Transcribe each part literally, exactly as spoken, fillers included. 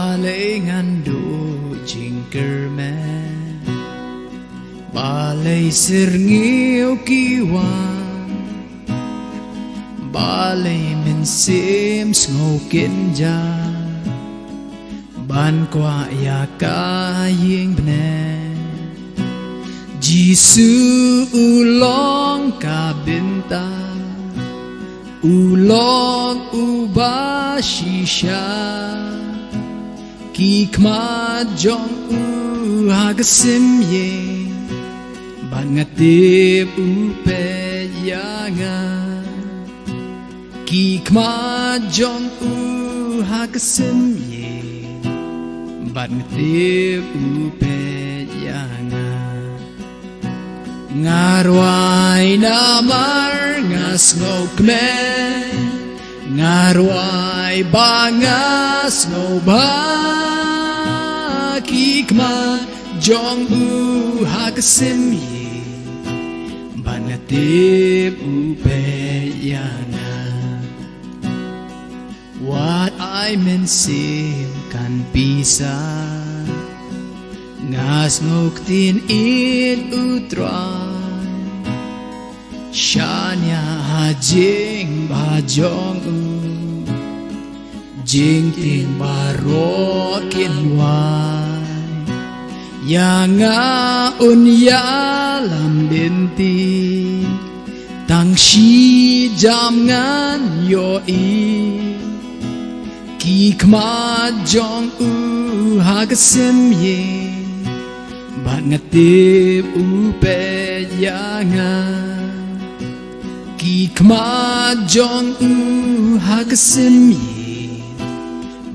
Balei ngan duh jingkyrmen? Balei syrngiew ki wan? Balei mynsiem sngew kynja ban kwah ïa ka ïing bneng? Jisu u long ka bynta, u long uba shisha. Ki khmat jong u ha ka sim ïing, bad nga tip u peit ïa nga. Ki khmat jong u ha ka sim ïing, bad nga tip u peit ïa nga. Nga rwai namar nga sngewkmen, nga rwai ba nga sngewbha. Ki khmat jong u ha ka sim ïing, bad nga tip u peit ïa nga. Wat ai mynsiem kan pisa, nga sngew ktien ïeit u Trai. Shaniah ha jingbha jong u, jingtieng baroh kin wai. Ïa nga un ïalam lynti, tang shi jam ngan ïohi. Ki khmat jong u ha ka sim ïing, bad nga tip u peit ïa nga. Ki khmat jong u ha ka sim ïing,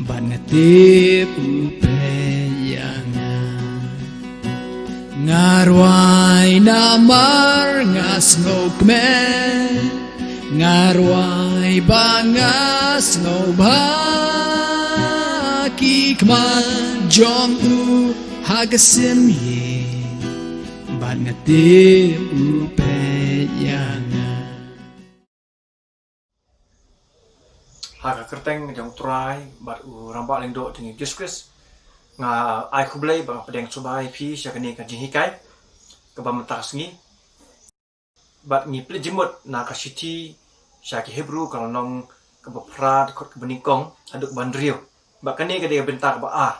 bad nga tip u peit ïa nga. Nga rwai namar nga sngewkmen, nga rwai ba nga sngewbha. Ki khmat jong u ha ka sim ïing, bad nga tip u peit ïa nga. Ha ka kyrteng jong u Trai bad u Rangbah Lyngdoh jong ngi Jisu Khrist, nga ai khublei bad nga pdiang sngewbha ïa phi sha kane ka jinghikai kaba mynta ka sngi. Bad ngi plie jingmut na ka shithi sha ki Hebru ka lynnong kaba phra, dkhot kaba nyngkong haduh kaba hynriew. Bad kane ka dei ka bynta kaba ar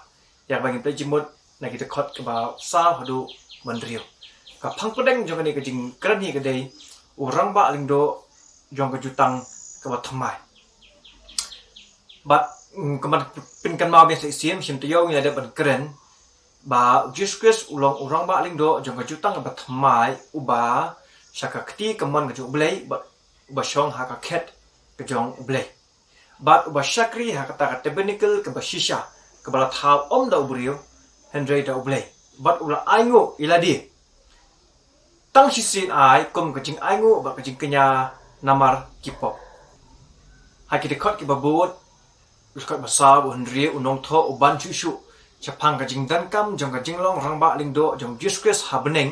ïa kaba ngi plie jingmut, na ki dkhot kaba saw haduh kaba hynriew. Ka phang pdeng jong kane ka jingkren hi ka dei u Rangbah Lyngdoh jong ka jutang kaba thymmai. Bad, mm, kumba pynkynmaw biang sa shisien, shim taïew ngi la dep ban kren ba u Jisu Khrist u long u Rangbah Lyngdoh jong ka jutang kaba thymmai, uba sha ka kti kamon ka jong u Blei, bad uba shong ha ka khet ka jong u Blei. Bad uba shakri ha kata ka tabernacle kaba shisha, kaba la thaw ym da u briew, hynrei da u Blei. Bad u la ainguh ïa lade tang shisien ai kum ka jingainguh bad ka jingkñia namar ki pop. Ha ki dkhot kiba bud, dkhot ba saw, ba hynriew, u nongthoh u ban shuh shuh shaphang ka jingdonkam jong ka jinglong Rangbah Lyngdoh jong u Jisu Khrist ha bneng,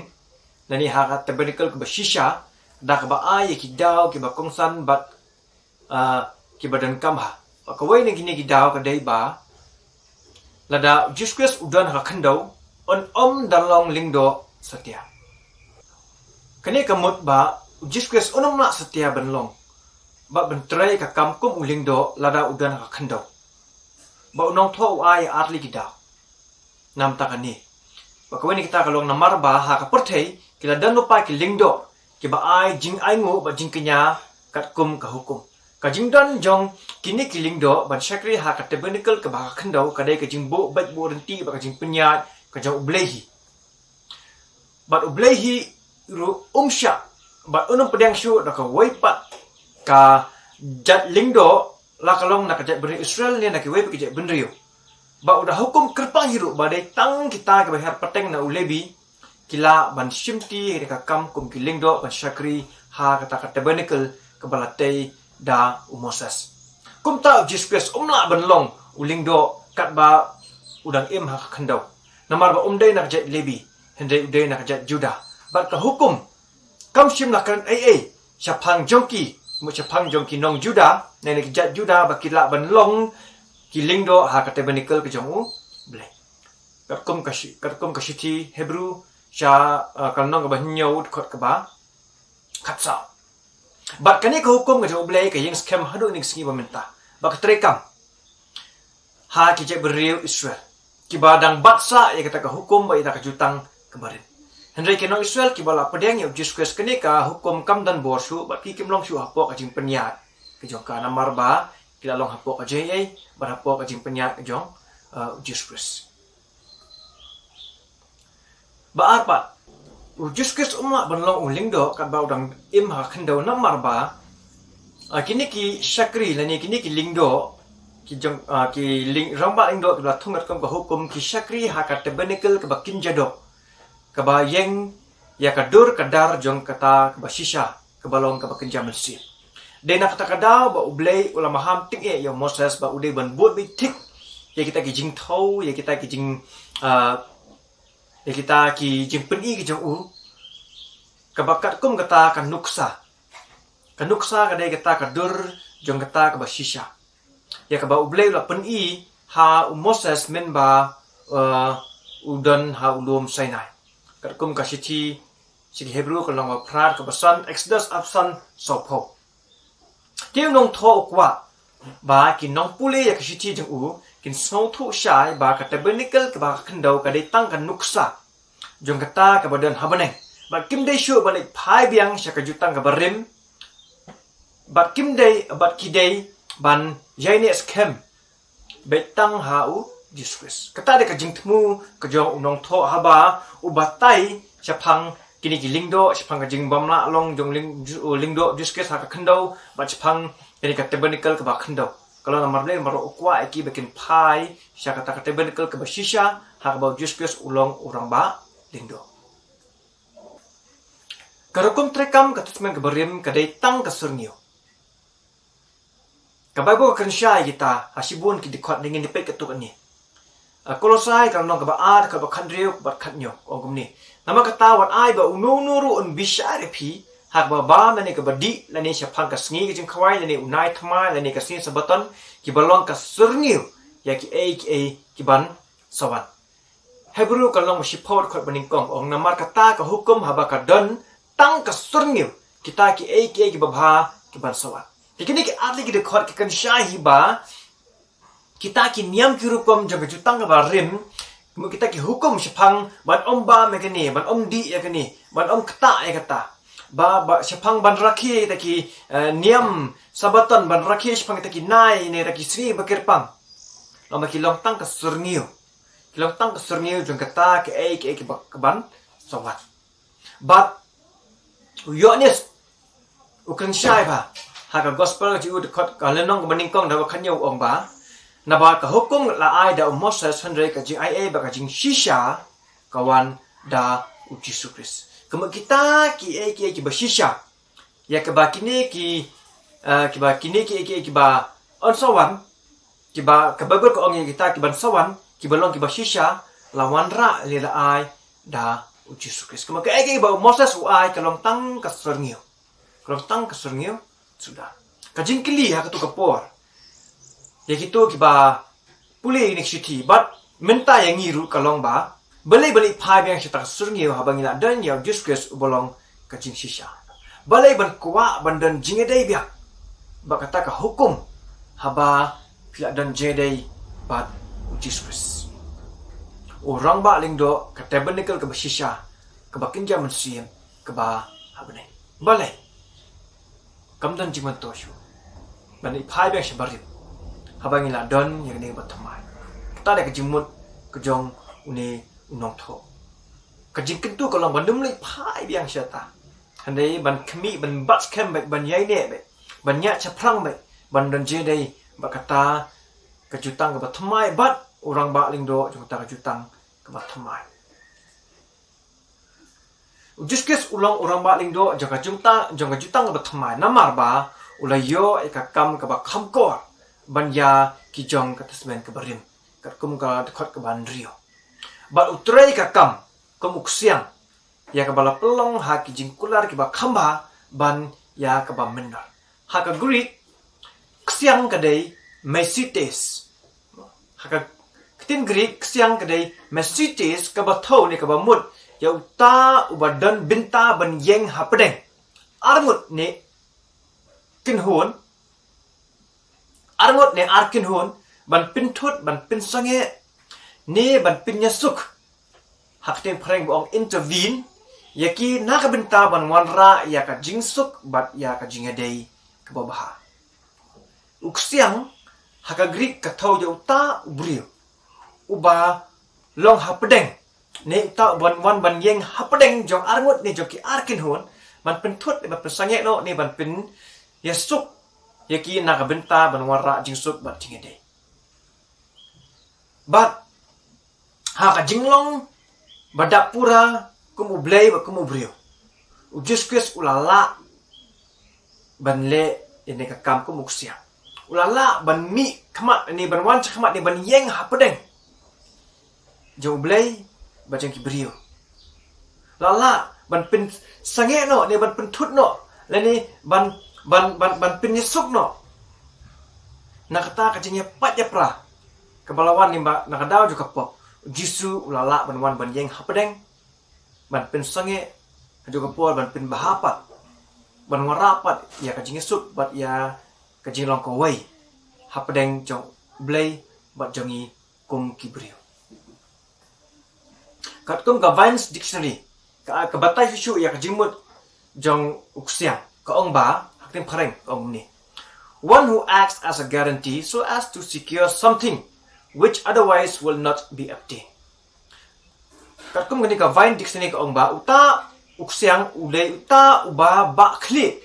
lane ha ka tabernacle kaba shisha, da kaba ai ïa ki daw kiba kongsan bad ah, kiba donkam bha. Bad kawei na kine ki daw ka dei ba lada u Jisu Khrist u don ha ka khyndew, un ym da long lyngdoh satia. Kane ka mut ba u Jisu Khrist un ym lah satia ban long, bad ban trei ka kam kum u lyngdoh lada u don ha ka khyndew. Ba u nongthoh u ai ar tylli ki daw. Namar kane, ba kawei na kita ka long namar ba ha ka pyrthei ki la don lypa ki lyngdoh kiba ai jingainguh bad jingkñia katkum ka hukum. Ka jingdon jong kine ki lyngdoh ban shakri ha ka tabernacle kaba ha ka khyndew ka dei ka jingbuh beit buh rynti bad ka jingpynïaid ka jong u Blei hi. Bad u Blei hi ruh um shah, bad un ym pdiang shuh da kawei pat ka jait lyngdoh, la ka long na ka jaitbynriew Israel ne na kiwei pat ki jaitbynriew. Bad u da hukum kyrpang hi ruh ba dei tang kita kiba hiar pateng na u Lebi ki lah ban shimti ïa ka kam kum ki lyngdoh ban shakri ha kata ka tabernacle kaba la tei da u Moses. Kumta u Jisu Khrist um lah ban long u lyngdoh katba u dang im ha ka khyndew, namar ba um dei na ka jait Lebi, hynrei u dei na ka jait Judah. Bad ka hukum kam shym la kren ei ei shaphang jong ki, mut shaphang jong ki nong Judah, ne na ki jait Judah ba ki lah ban long ki lyngdoh ha ka tabernacle ka jong U Blei. Katkum ka shi-, katkum ka shithi Hebru sha, uh, ka lynnong kaba hynñiew dkhot kaba khatsaw. Bad kane ka hukum ka jong U Blei ka ïeng skhem haduh kine ki sngi ba mynta. Bad ka treikam ha ki jaitbynriew Israel, kiba dang bat sah ïa kata ka hukum bad ïa kata ka jutang kaba rim. Hynrei ki nong Israel kiba la pdiang ïa U Jisu Khrist, kane ka hukum kam don bor shuh bad ki kim long shuh hapoh ka jingpynïaid ka jong ka, namar ba ki la long hapoh ka jingaiei bad hapoh ka jingpynïaid ka jong, uh, U Jisu Khrist. Ba ar pat, U Jisu Khrist um lah ban long u lyngdoh katba u dang im ha ka khyndew, namar ba, ah, kine ki shakri lane kine ki lyngdoh, ki jong, ah, ki lyng-, rangbah lyngdoh kiba la thung katkum ka hukum, ki shakri ha ka tabernacle kaba kynjadoh, kaba ïeng ïa ka dur ka dar jong kata kaba shisha, kaba long kaba kynja mynsiem. Dei na kata ka daw ba U Blei u la maham tyngeh ïa u Moses ba u dei ban bud beit thik ïa kita ki jingthew, ïa kita ki jing, ah, ïa kita ki jingpyni ki jong u, kaba katkum kata ka nuksa. Ka nuksa ka dei kata ka dur jong kata kaba shisha, ïa kaba U Blei u la pyni ha u Moses mynba, uh, u don ha u lum Sinai. Katkum ka shithi sha ki Hebru ka lynnong ba phra dkhot ba san, Exodus arphew san, sawphew. Te u nongthoh u kwah ba ki nongpule ïa ka shithi jong u kin sngewthuh shai ba ka tabernacle kaba ha ka khyndew ka dei tang ka nuksa jong kata kaba don ha bneng. Bad kim dei shuh ban leit phai biang sha ka jutang kaba rim. Bad kim dei, bad ki dei ban ïaineh skhem beit tang ha U Jisu Khrist. Kata dei ka jingthmu ka jong u nongthoh haba u batai shaphang kine ki lyngdoh, shaphang ka jingbym lah long jong lyng-, ju-, lyngdoh Jisu Khrist ha ka khyndew, bad shaphang kane ka tabernacle kaba khyndew. Ka long namar Blei, namar u kwah ïa ki ba kin phai sha kata ka tabernacle kaba shisha, ha kaba U Jisu Khrist u long u rangbah lyngdoh. Ka rukom treikam ka Testament kaba rim ka dei tang ka syrngiew. Ka Baibl ka kynshai ïa kita ha shibun ki dkhot, ngin ïa peit katto katne. Ah, Kolosai ka lynnong kaba ar, dkhot ba khathynriew bad khathynñiew, ong kumne: Namar kata wat ai ba uno uno ruh un bishar ïa phi ha kaba bam lane kaba dih, lane shaphang ka sngi ka jingkhawai, lane u nai thymmai, lane ka sngi Sabaton, kiba long ka syrngiew ïa kiei kiei ki ban sa wan. Hebru ka lynnong ba shiphew, dkhot ba nyngkong, ong: Namar kata ka hukum haba ka don tang ka syrngiew, kita kiei kiei kiba bha ki ban sa wan. Te kine ki ar tylli ki dkhot ki kynshai hi ba kita ki niam ki rukom jong ka jutang kaba rim, kumba kita ki hukum shaphang ban ym bam ïa kane, ban ym dih ïa kane, ban ym ktah ïa kata, ba, ba shaphang ban rakhe kita ki, eh, niam Sabaton, ban rakhe shaphang kita ki nai ne kita ki sngi ba kyrpang, long ba ki long tang ka syrngiew. Ki long tang ka syrngiew jong kata kiei kiei kiba, ka ban sa wan. Bad u Ïoannis u kynshai ba ha ka Gospel jong u, dkhot, ka lynnong kaba nyngkong, dkhot ba khathynñiew, u ong ba: Naba ka hukum la ai da u Moses, hynrei ka jingaiei bad ka jingshisha ka wan da U Jisu Khrist. Kumba kita kiei kiei kiba shisha, ïa kaba kine ki, eh, kiba kine kiei kiei kiba yn sa wan, kiba ka Baibl ka ong ïa kita ki ban sa wan, kiba long kiba shisha, la wanrah lane la ai da U Jisu Khrist. Kumba kaei kaei ba u Moses u ai ka long tang ka syrngiew. Ka long tang ka syrngiew suda. Ka jingkylli ha kato ka por ïa kito kiba pule ïa kine ki shithi bad mynta ïa ngi ruh ka long ba, balei ban leit phai biang sha kata ka syrngiew haba ngi la don ïa U Jisu Khrist uba long ka jingshisha? Balei ban kwah ban don jingïadei biang bad kata ka hukum haba phi la don jingïadei bad U Jisu Khrist, u rangbah lyngdoh, ka tabernacle kaba shisha, kaba kynja mynsiem, kaba ha bneng? Balei? Kam don jingmyntoi shuh ban leit phai biang sha barim haba ngi la don ïa kane kaba thymmai. Kata dei ka jingmut ka jong une u nongthoh. Ka jingkyntu ka long ban ym leit phai biang shata, hynrei ban khmih, ban bat skhem beit, ban ïaineh beit, ban ïaid shaphrang beit, ban don jingïadei bad kata ka jutang kaba thymmai bad u rangbah lyngdoh jong kata ka jutang kaba thymmai. U Jisu Khrist u long u rangbah lyngdoh jong ka jutang, jong ka jutang kaba thymmai, namar ba u la ïoh ïa ka kam kaba kham kor ban ïa ki jong ka Testament kaba rim, katkum ka dkhot kaba hynriew. Bad u trei ka kam kum u ksiang ïa kaba la pynlong ha ki jingkular kiba kham bha ban ïa kaba mynder. Ha ka Greek, ksiang ka dei mesites. Ha ka ktien Greek, ksiang ka dei mesites, kaba thew ne kaba mut ïa uta uba don bynta ban ïeng hapdeng. Arngut ne kynhun, arngut ne ar kynhun, ban pynthut, ban pynsangeh, ne ban pynïasuk. Ha ka ktien phareng ba ong intervene, ïa ki na ka bynta ban wanrah ïa ka jingsuk bad ïa ka jingïadei kaba bha. U ksiang ha ka Greek ka thew ïa uta u briew uba long hapdeng, ne uta uban wan ban ïeng hapdeng jong arngut ne jong ki ar kynhun, ban pynthut ne ban pynsangeh noh ne ban pynïasuk ïa ki na ka bynta ban wanrah jingsuk bad jingïadei. Bad ha ka jinglong ba dap pura kum u Blei bad kum u briew, u Jisu Khrist u la lah ban leh ïa kane ka kam kum u ksiang. U la lah ban mih khmat ne ban wan sha khmat ne ban ïeng hapdeng jong u Blei bad jong ki briew. La lah ban pynsangeh noh ne ban pynthut noh, lane ban, ban, ban, ban pynïasuk noh na kata ka jingïapait ïapra kaba la wan lyngba na ka daw jong ka pop. U Jisu u la lah ban wan ban ïeng hapdeng, ban pynsangeh, ha kajuh ka por ban pynbha pat, ban wanrah pat ïa ka jingïasuk bad ïa ka jinglong kawei hapdeng jong u Blei bad jong ngi kum ki briew. Katkum ka Vine's Dictionary, ka, ka batai shuh shuh ïa ka jingmut jong u ksiang, ka ong ba, ha ka ktien phareng ka ong kumne: "One who acts as a guarantee so as to secure something which otherwise will not be obtained." Katkum kane ka Vine's Dictionary ka ong ba, uta u ksiang u dei uta uba bah khlieh.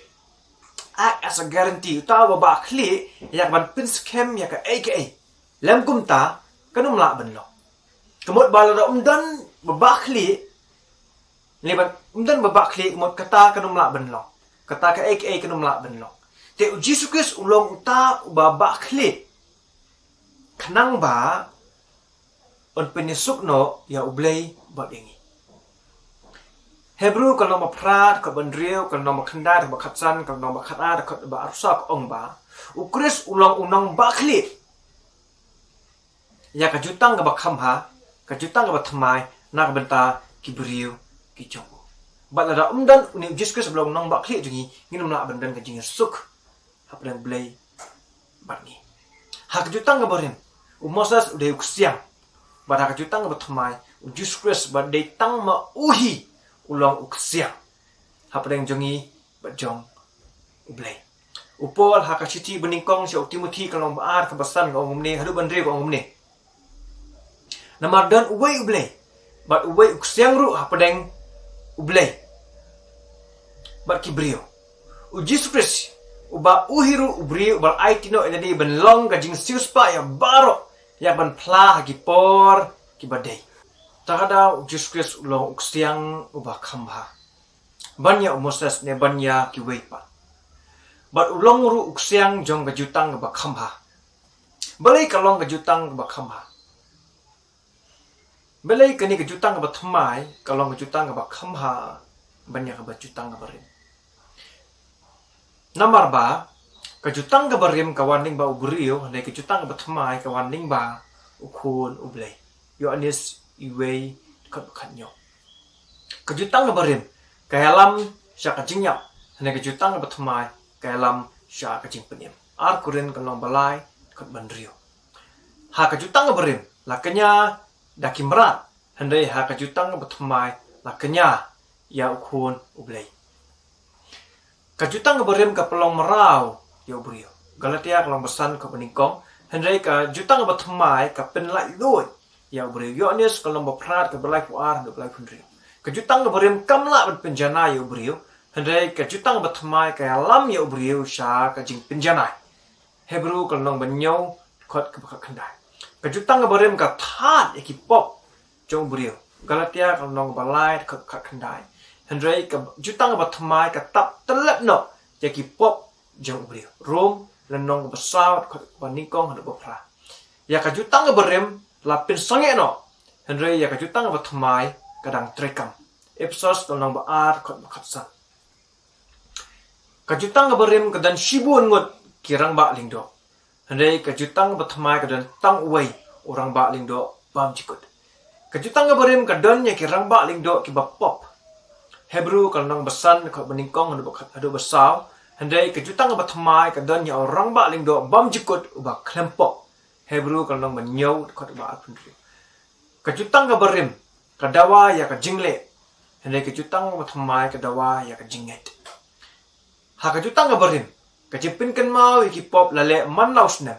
Act as a guarantee, uta uba bah khlieh ïa ka ban pynskhem ïa kaei kaei. Lem kumta kan ym lah ban long. Ka mut ba lada ym don ba bah khlieh, lada ym don ba bah khlieh, ka mut kata kan ym lah ban long. Kata kaei kaei kan ym lah ban long. Te u Jisu Khrist u long uta uba bah khlieh, khnang ba un pynïasuk noh ïa u Blei bad ïa ngi. Hebru ka lynnong ba phra, dkhot ba hynriew, ka lynnong ba khyndai, dkhot ba khatsan, ka lynnong ba khatar, dkhot ba arphew saw ka ong ba, u Khrist u long u nongbah khlieh ïa ka jutang kaba kham bha, ka jutang kaba thymmai, na ka bynta ki briew ki jong u. Bad lada ym don une u Jisu Khrist uba long u nongbah khlieh jong ngi, ngin ym lah ban don ka jingïasuk hapdeng u Blei bad ngi. Ha ka jutang kaba rim, u Moses u dei u ksiang. Bad ha ka jutang kaba thymmai, u Jisu Khrist, bad dei tang ma u hi u long u ksiang hapdeng jong ngi bad jong u Blei. U Paul ha ka shithi banyngkong sha u Timothi ka lynnong ba ar, dkhot ba san ka ong kumne, haduh ba hynriew ka ong kumne: Namar don uwei u Blei, bad uwei u ksiang ruh hapdeng u Blei bad ki briew, u Jisu Khrist, uba u hi ruh u briew uba la aiti noh ïa lade ban long ka jingsiewspah ïa baroh, ïa ban phla ha ki por kiba dei. Te kata u Jisu Khrist u long u ksiang uba kham bha ban ïa u Moses ne ban ïa kiwei pat. Bad u long ruh u ksiang jong ka jutang kaba kham bha. Balei ka long ka jutang kaba kham bha? Balei kane ka jutang kaba thymmai ka long ka jutang kaba kham bha ban ïa kaba jutang kaba rim? Namar ba ka jutang kaba rim ka wan lyngba u briew, hynrei ka jutang kaba thymmai ka wan lyngba u Khun u Blei. Ïoannis wei, dkhot ba khathynñiew. Ka jutang kaba rim ka ïalam sha ka jingïap, hynrei ka jutang kaba thymmai ka ïalam sha ka jingpynim. Ar Korinth ka lynnong ba lai, dkhot ba hynriew. Ha ka jutang kaba rim la kñia da ki mrad, hynrei ha ka jutang kaba thymmai la kñia ïa u Khun u Blei. Ka jutang kaba rim ka pynlong mraw ïa u briew, Galatia ka lynnong ba san, dkhot ba nyngkong, hynrei ka jutang kaba thymmai ka pynlaitluid ïa u briew, Ïoannis ka lynnong ba phra, dkhot ba laiphew ar haduh ba laiphew hynriew. Ka jutang kaba rim kam lah ban pynjanai ïa u briew, hynrei ka jutang kaba thymmai ka ïalam ïa u briew sha ka jingpynjanai, Hebru ka lynnong ba hynñiew, dkhot kaba khatkhyndai. Ka jutang kaba rim ka thad ïa ki pop jong u briew, Galatia ka lynnong ba lai, dkhot khatkhyndai, hynrei ka jutang kaba thymmai ka tap tyllep noh ïa ki pop jong u briew, Rom lynnong ba saw, dkhot ba nyngkong haduh ba phra. Ïa ka jutang kaba rim la pynsangeh noh, hynrei ïa ka jutang kaba thymmai ka dang treikam, Ephesos ka lynnong ba ar, dkhot ba khatsan. Ka jutang kaba rim ka don shibun ngut ki rangbah lyngdoh, hynrei ka jutang kaba thymmai ka don tang uwei, u rangbah lyngdoh bymjukut. Ka jutang kaba rim ka don ïa ki rangbah lyngdoh kiba pop. Hebru ka lynnong ba san, dkhot ba nyngkong haduh ba khat, haduh ba saw. Hynrei ka jutang kaba thymmai ka don ïa u rangbah lyngdoh bymjukut uba khlem pop. Hebru ka lynnong ba hynñiew, dkhot ba arphew hynriew. Ka jutang kaba rim ka dawa ïa ka jingleh. Hynrei ka jutang kaba thymmai ka dawa ïa ka jingngeit. Ha ka jutang kaba rim, ka jingpynkynmaw ïa ki pop la leh man la u snem.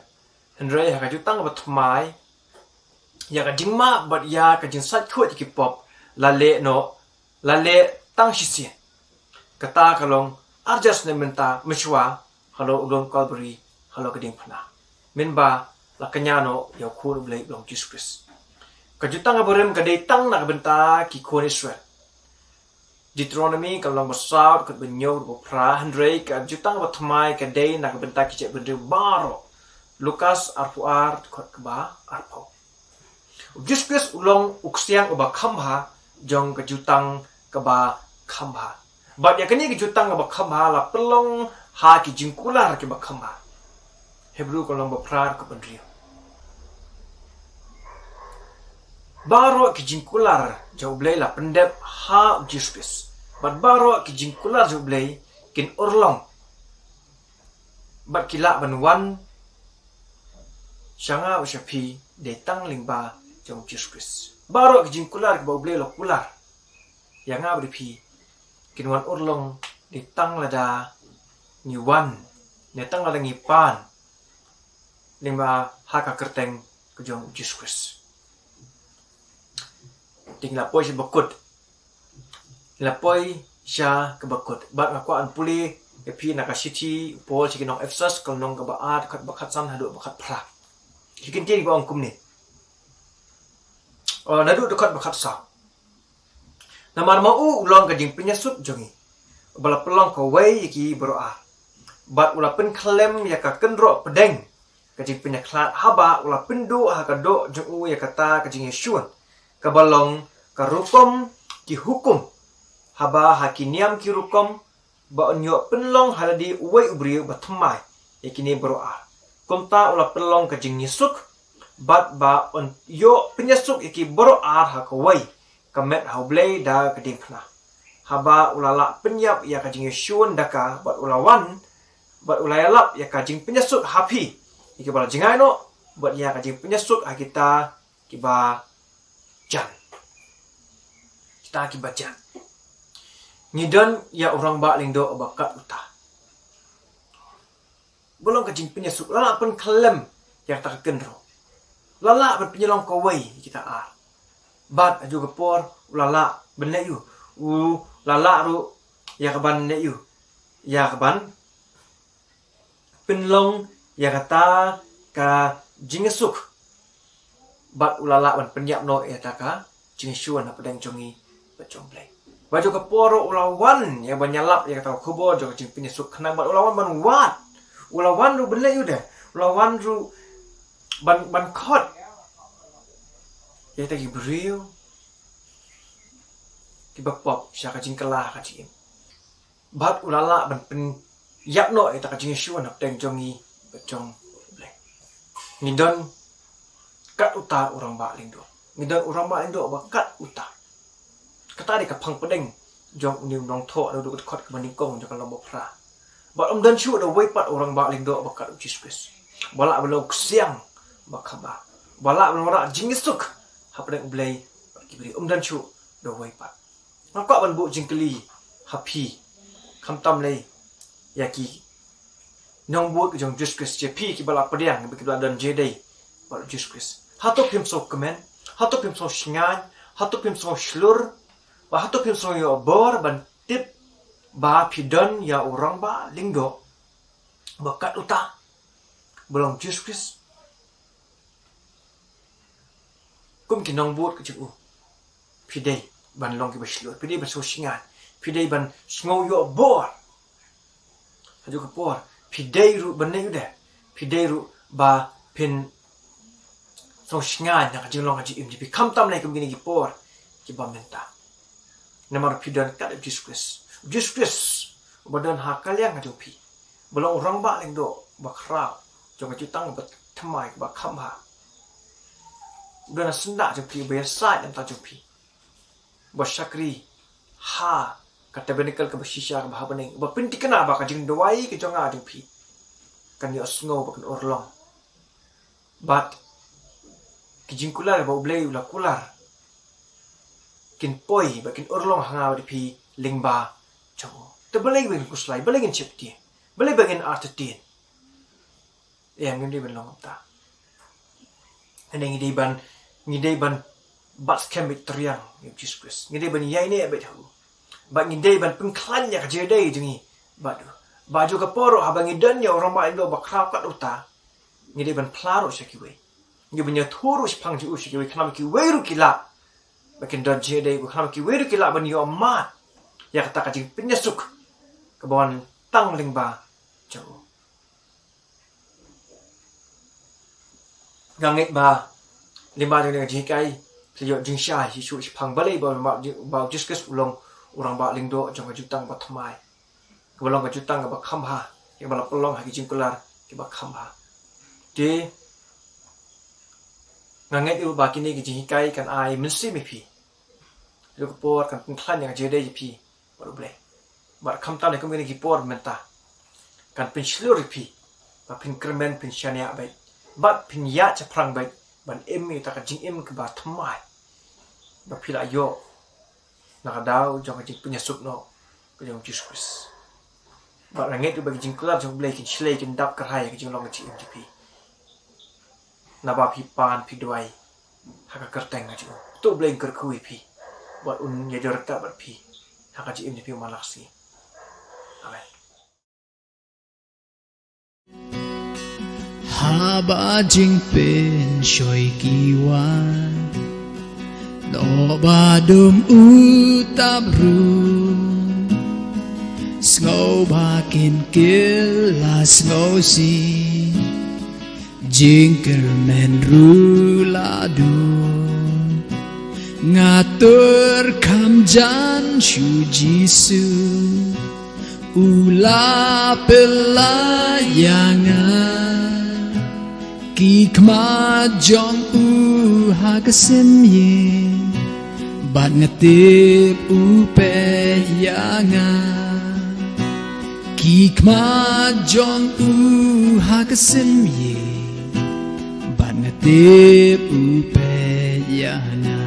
Hynrei ha ka jutang kaba thymmai, ïa ka jingmap bad ïa ka jingsaid khuid ïa ki pop la leh noh, la leh tang shisien. Kata ka long arhajar snem mynta, mynshuwa halor u lum Kalbari, halor ka diengphna, mynba la kñia noh ïa u Khun U Blei uba long Jisu Khrist. Ka jutang kaba rim ka dei tang na ka bynta ki khun Israel. Deuteronomi ka lynnong ba saw, dkhot ba hynñiew haduh ba phra. Hynrei ka jutang kaba thymmai ka dei na ka bynta ki jaitbynriew baroh. Lukas arphew ar, dkhot kaba arphew. U Jisu Khrist u long u ksiang uba kham bha jong ka jutang kaba kham bha. Bad ïa kane ka jutang kaba kham bha la pynlong ha ki jingkular kiba kham bha. Hebru ka lynnong ba phra, dkhot ba hynriew. Baroh ki jingkular jong U Blei la pyndep ha u Jisu Khrist. Bad baroh ki jingkular jong U Blei kin urlong bad ki lah ban wan sha nga bad sha phi dei tang lyngba jong u Jisu Khrist. Baroh ki jingkular kiba U Blei u la kular ïa nga bad ïa phi kin wan urlong dei tang lada ngi wan, dei tang lada ngi pan lyngba ha ka kyrteng ka jong u Jisu Khrist. Te ngi la poi sha ba kut. Ngi la poi sha kaba kut. Bad nga kwah ban pule ïa phi na ka shithi u Paul sha ki nong Ephesus, ka lynnong kaba ar, dkhot ba khatsan haduh ba khatphra. Ki kyntien kiba ong kumne. Oh, naduh dkhot ba khatsaw. Namar ma u u long ka jingpynïasuk jong ngi, uba la pynlong kawei ïa ki baroh ar. Bad u la pynkhlem ïa ka kynroh pdeng ka jingpynïakhlad, haba u la pynduh ha ka doh jong u ïa kata ka jingïashun kaba long ka rukom ki hukum, haba ha ki niam ki rukom ba un ïoh pynlong ha lade uwei u briew ba thymmai ïa kine baroh ar. Kumta u la pynlong ka jingïasuk, bad ba un ïoh pynïasuk ïa ki baroh ar ha kawei ka met ha U Blei da ka diengphna. Haba u la lah pynïap ïa ka jingïashun da ka, bad u la wan, bad u la ïalap ïa ka jingpynïasuk ha phi ïa kiba la jngai noh, bad ïa ka jingpynïasuk ha kita kiba jan. Kita kiba jan. Ngi don ïa u rangbah lyngdoh uba kat uta. Ba long ka jingpynïasuk, la lah pynkhlem ïa kata ka kynroh. La lah ban pynïalong kawei ïa kita ar. Bad ha kajuh ka por u la lah ban leh ïa u. U la lah ruh ïa kaban leh ïa u. Ïa kaban pynlong ïa kata ka jingïasuk. Bad u la lah ban pynïap noh ïa kata ka jingïashun hapdeng jong ngi bad jong U Blei. Bad ha kajuh ka por ruh u la wan ïa ban ïalap ïa kata ka khubor jong ka jingpynïasuk khnang bad u la wan ban wad. U la wan ruh ban leh ïa u de. U la wan ruh ban, ban khot ïa kita ki briew kiba pop sha ka jingkylla ka jingim. Bad u la lah ban pynïap noh ïa kata ka jingïashun hapdeng jong ngi bad jong U Blei. Ngi don kat uta u rangbah lyngdoh. Ngi don u rangbah lyngdoh ba kat uta. Kata dei ka phang pdeng jong une u nongthoh, naduh ka dkhot kaba nyngkong jong ka lynnong ba phra. Bad um don shuh da uwei pat u rangbah lyngdoh ba kat u Jisu Khrist. Ba lah ban long u ksiang ba kham bha. Ba lah ban wanrah jingïasuk hapdeng U Blei bad ki briew, um don shuh da uwei pat. Nga kwah ban buh jingkylli ha phi, khamtam lei ïa ki nongbud jong u Jisu Khrist, ïa phi kiba la pdiang, kiba la don jingïadei bad u Jisu Khrist. Hato phim sngewkmen, hato phim sngewsngaiñ, hato phim sngewshlur, bad hato phim sngew ïoh bor ban tip ba phi don ïa u rangbah lyngdoh ba kat uta, ba long u Jisu Khrist? Kum ki nongbud ka jong u, phi dei ban long kiba shlur, phi dei ban sngewsngaiñ, phi dei ban sngew ïoh bor. Ha kajuh ka por phi dei ruh ban leh ïa u de, phi dei ruh ba phin sngewsngaiñ na ka jinglong ka jingim jong phi, khamtam lei kum kine ki por kiba mynta. Namar phi don kat u Jisu Khrist. U Jisu Khrist uba don ha ka liang ka jong phi, ba long u rangbah lyngdoh ba khraw jong ka jutang ba thymmai ba kham bha. U don ha syndah jong phi, uba ïasaid na ka bynta jong phi. Uba shakri ha ka tabernacle kaba shisha kaba ha bneng. Uba pynthikna ba ka jingduwai ka jong nga jong phi kan ïohsngew bad kan urlong. Bad ki jingkular ba U Blei u la kular kin poi bad kin urlong ha nga bad phi lyngba jong u. Te balei ba ngin khuslai, balei ngin sheptieng, balei ba ngin artatien? Ïa, ngi dei ban long kumta. Hynrei ngi dei ban, ngi dei ban bat skhem beit triang ïa U Jisu Khrist. Ngi dei ban ïaineh beit ha u. Bad ngi dei ban pynkhlaiñ ïa ka jingïadei jong ngi bad u. Bad ha ka por ruh haba ngi don ïa u rangbah lyngdoh ba khraw kat uta, ngi dei ban phla ruh sha kiwei. Ngi ban ïathuh ruh shaphang jong u sha kiwei, khnang ba kiwei ruh ki lah ba kin don jingïadei, khnang ba kiwei ruh ki lah ban ïohmad ïa kata ka jingpynïasuk kaba wan tang lyngba jong u. Nga ngeit ba lyngba jong kane ka jinghikai phi la ïoh jingshai shisha shaphang balei ba, ba, ba U Jisu Khrist u long u rangbah lyngdoh jong ka jutang ba thymmai, kaba long ka jutang kaba kham bha, kaba la pynlong ha ki jingkular kiba kham bha. Te nga ngeit ruh ba kine ki jinghikai kan ai mynsiem ïa phi. Ruh ka por kan pynkhlaiñ ïa ka jingïadei jong phi bad U Blei. Bad khamtam ne kum kine ki por mynta kan pynshlur ïa phi ba phin kyrmen, phin shaniah beit bad phin ïaid shaphrang beit ban im ïa kata ka jingim kaba thymmai ba phi la ïoh na ka daw jong ka jingpynïasuk noh ka jong U Jisu Khrist. Bad nga ngeit ruh ba ki jingkular jong U Blei kin shlei, kin dap kyrhai ïa ka jinglong ka jingim jong phi. Naba phi pan, phi duwai ha ka kyrteng ka jong u. To U Blei un kyrkhu ïa phi bad un ïajrong ryngkat bad phi ha ka jingim jong phi man la ka sngi. Amen. Haba jingpynshoi ki wan, noh ba dum u tap ruh, sngew ba kin kylla sngewsih, jingkyrmen ruh la dun. Nga tur kham jan sha U Jisu, u la pynlait ïa nga. Ki khmat jong u ha ka sim ïing, bad nga tip u peit ïa nga. Ki khmat jong u ha ka sim ïing, bad nga tip u peit ïa nga.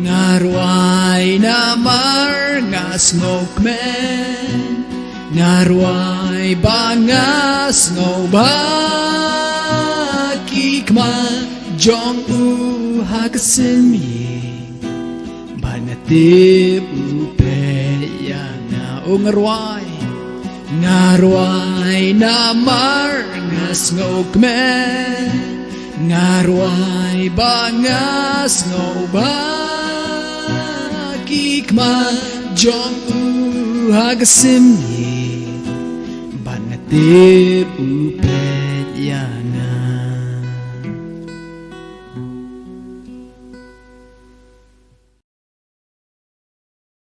Nga rwai namar nga sngewkmen, nga rwai ba nga sngewbha. Ki khmat jong u ha ka sim ïing, bad nga tip u peit ïa nga. O nga rwai, nga rwai namar nga sngewkmen, nga rwai ba nga sngewbha. Ki khmat jong u ha ka sim ïing, bad nga tip u peit ïa